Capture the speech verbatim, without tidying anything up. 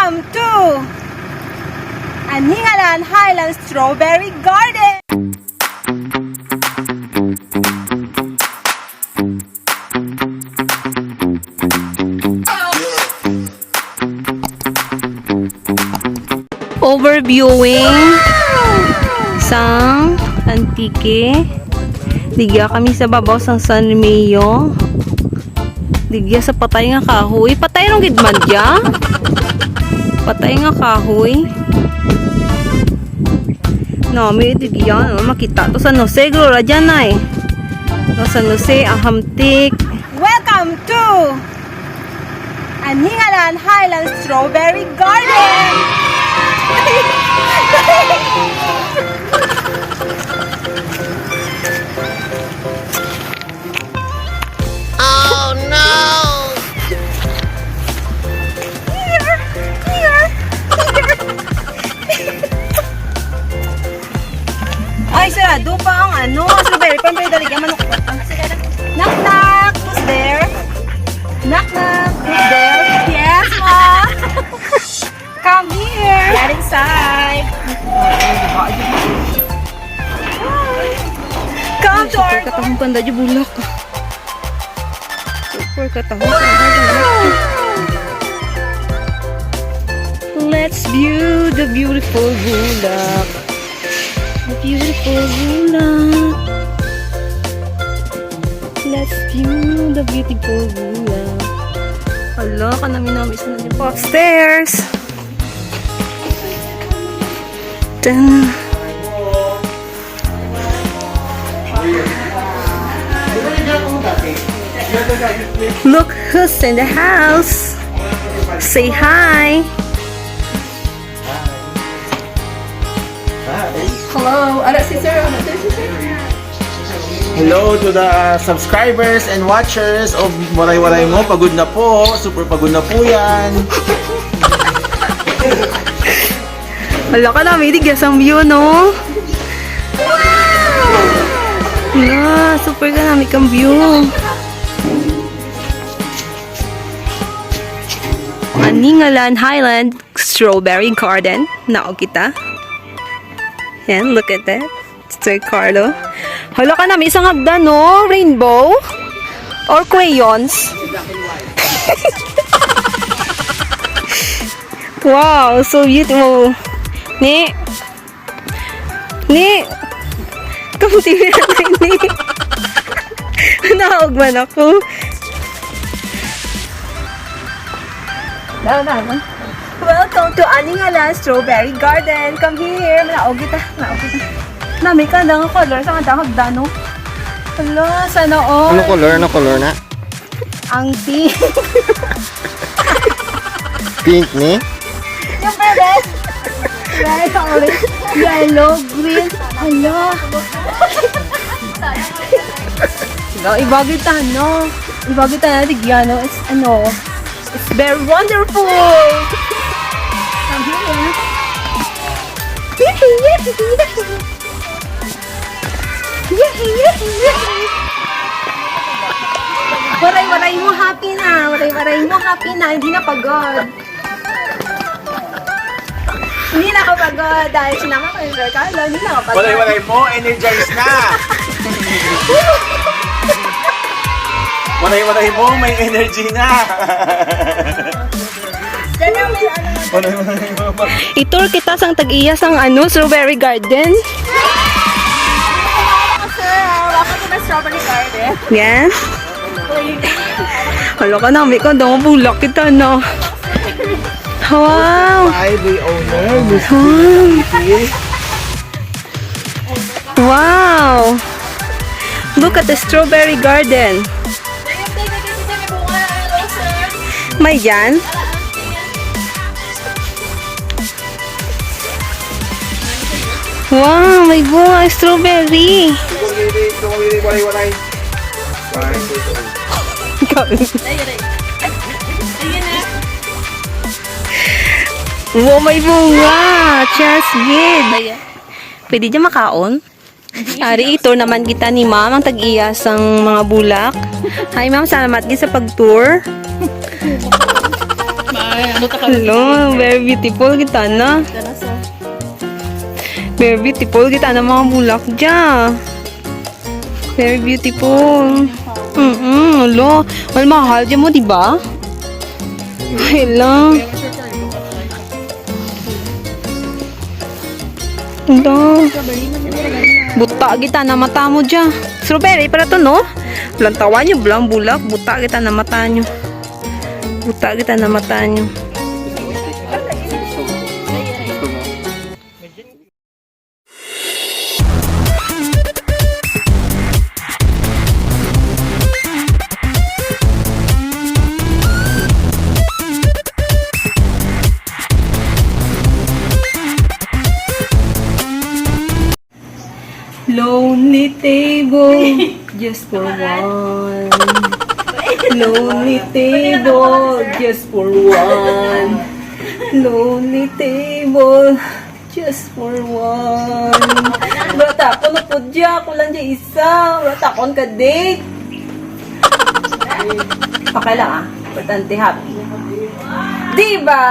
Welcome to Aningalan Highland Strawberry Garden. Overviewing sang Antique. Digya kami sa babaw sang San Remigio. Digya sa patay nga kahoy. Patay run gid man dya. Patay nga kahoy. Nami digya, no, makita to San Jose, Gloria, dyan ay. No, San Jose, Ahamtik. Welcome to Aningalan Highland Strawberry Garden! Oh no! Here! Here! Here! Ay, sarado pa ang ano, strawberry farm, pero dali, manok. Knock, knock. Who's there? Knock, knock. Who's there? Yes, ma. Come here. Get inside. Come to our Katahong panda dyan bulak. Super katahong panda dyan bulak. Let's view the beautiful bulak. The beautiful bulak. Let's view the beautiful bulak. Hala, kanami-nami sa naging upstairs. Dun. Look who's in the house. Say hi. Hello, ara si sir, ara si sir. Hello to the subscribers and watchers of Waray Waray Mo. Pagod na po. Super pagod na po yan. Hala, kanami digya sang view, no? Hala, super kanami kang view. Aningalan Highland Strawberry Garden. Naog kita. Yan, look at that. Sir Carlo. Hala, kanami sang hagdan, no? Rainbow? Or crayons? Wow, so beautiful. Ni, Ni, come here, ni. Naog man ako. Daw, daw, daw. Welcome to Aningalan Strawberry Garden. Come here. Naog kita, naog kita. Nami kang hagdan nga color sang hagdan, no? Hala, sana all. Ano color? Ano color na? Ang pink. Pink ni? Siyempre, red. Red, orange, yellow, green. Hala. Hala, iba gid tana. Iba gid tana, digya, no? It's, ano, it's very wonderful. Come here. Yay, yay, yay. Yay, yay, yay. Waray-Waray Mo, happy na. Waray-Waray Mo, happy na. Hindi na pagod. Hindi na ako pagod dahil sinama ko yung Sir Carlo. Hindi na ako pagod. Waray-Waray Mo, energized na. Waray-Waray Mo, may energy na. Ganun, may ano na. Waray-Waray Mo. I-tour kita sang tag-iya sang ano, strawberry garden. Sir, ah, welcome to my strawberry garden. Yan. Hala, kanami kang hagdan nga bulak kita na. Wow. By the owner, Miss Wow. Tina Tangkil. Wow! Look at the strawberry garden. May dyan? Wow, may bunga ang strawberry. Wow, may bunga. Cheers, gid. Pwede dyan makaon? Ari, i-tour naman kita ni Ma'am, ang tag-iya sang mga bulak. Hi, Ma'am, salamat gid sa pag-tour. May, Hello, very beautiful gid tana. Very beautiful gid tana mga bulak dya. Very beautiful. Mm-mm, hello. Wala mahal dya mo, di ba? Hello. Hello. Buta gid tana mata mo dya. Strawberry para to, no? Lantawan nyo, blang bulak. Buta gid tana mata nyo. Buta gid tana mata nyo. Lonely table, just for one. Lonely table, just for one. Lonely table, just for one. Wara takun upod dya, ako lang dya isa. Wara takun ka-date. Okay lang, ah. Importante happy. Di ba?